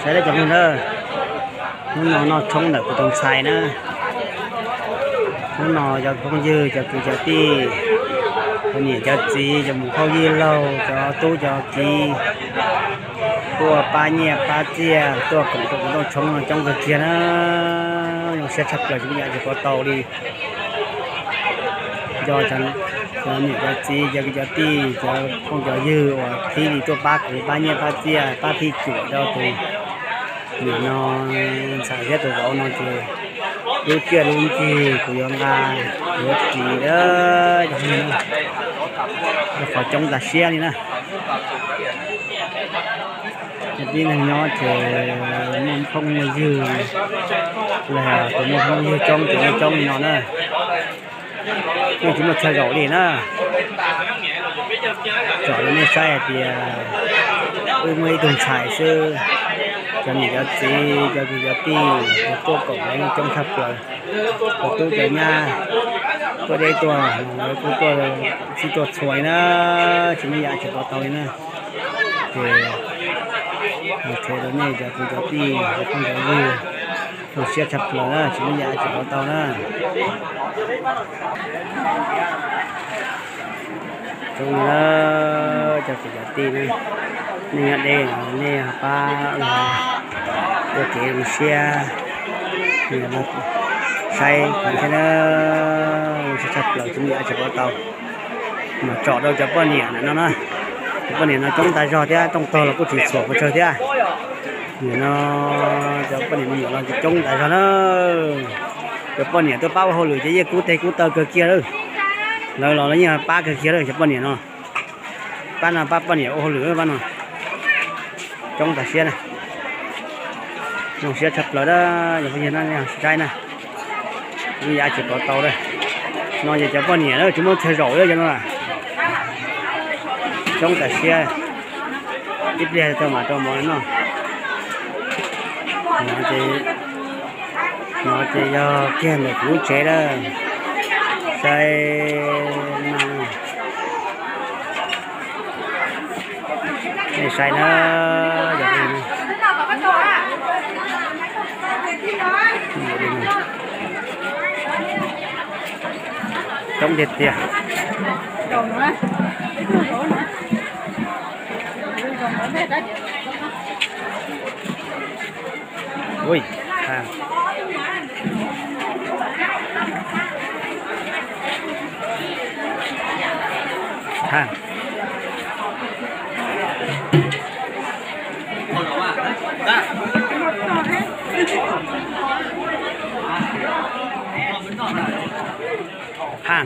Saib cov phooj ywg, hnub no noj tshoob ntawm kuv tus ntxhais na. Hnub no cov phooj ywg, cov kwv cov tij, cov niam cov txiv, cov mus phauj yij laug, cov tub cov kiv tuaj pab nyiaj pab txiaj, tuaj koom rau kuv noj tshoob no coob kawg kiag na. Zoo siab tshaj plaws tsis muaj yam tsis pov tau li. Nco cov niam cov txiv, cov kwv cov tij, cov phooj cov ywg uas thiaj li tuaj pab kuv, pab nyiaj pab txiaj, pab phij cuam rau tus niam no, ntxhais thiab tus vauv no ces lub caij lub nyoog kuv yuav nqa, yuav ris, qhov coob tas siab li na. Tib neeg nyob ces muaj phooj muaj ywg, los tus muaj phooj ywg coob ces yeej coob li no na. Yeej tsis muaj txhia zaum li na. Tsom rau nej saib hais tias wb muaj ib tug ntxhais xwb, cov niam cov txiv, cov kwv cov tij, cov tuaj koom lawv yeej coob tshaj plaws. Cov tub cov nyab tuaj deb tuaj, lawv kuj tuaj, sib tuaj txhua li na, tsis muaj yam tsis pov tau li na. Ces qhia rau nej cov kwv cov tij, cov phooj cov ywg, zoo siab tshaj plaws na, tsis muaj yam tsis pov tau na. Zoo na, cov kwv cov tij na, nej nyob deb nej pab ua kev zoo siab, saib kuv thiab na, zoo siab tshaj plaws tsis muaj yam tsis pov tau. Mas tsom rau cov poj niam ntawm no na, cov poj niam no coob tas zog thiab, rooj tog los kuj tsis txhuam pes tsawg thiab. Nim no cov poj niam me nyuam no coob tas zog na. Cov poj niam tuaj pab ua hauj lwm ces yeej kub teg kub taw kawg kiag lawm. Lawv los lawv yeej pab kawg kiag lawm cov poj niam no. Pab no pab poj niam ua hauj lwm pab no. Coob tas siab na. Zoo siab tshaj plaws na, yog phooj ywg no saib na. Tsis muaj yam tsis pov tau na. No ces cov poj niam na tsis muaj txhia zaum li cov no. Coob tas siab. Ib pliag tau mam rau mov noj. No ces yog kiag ntawm kuv lub tsev lawm. Saib no, nej saib na, yog coob tiag tiag. Ui, ha, ha. Ha.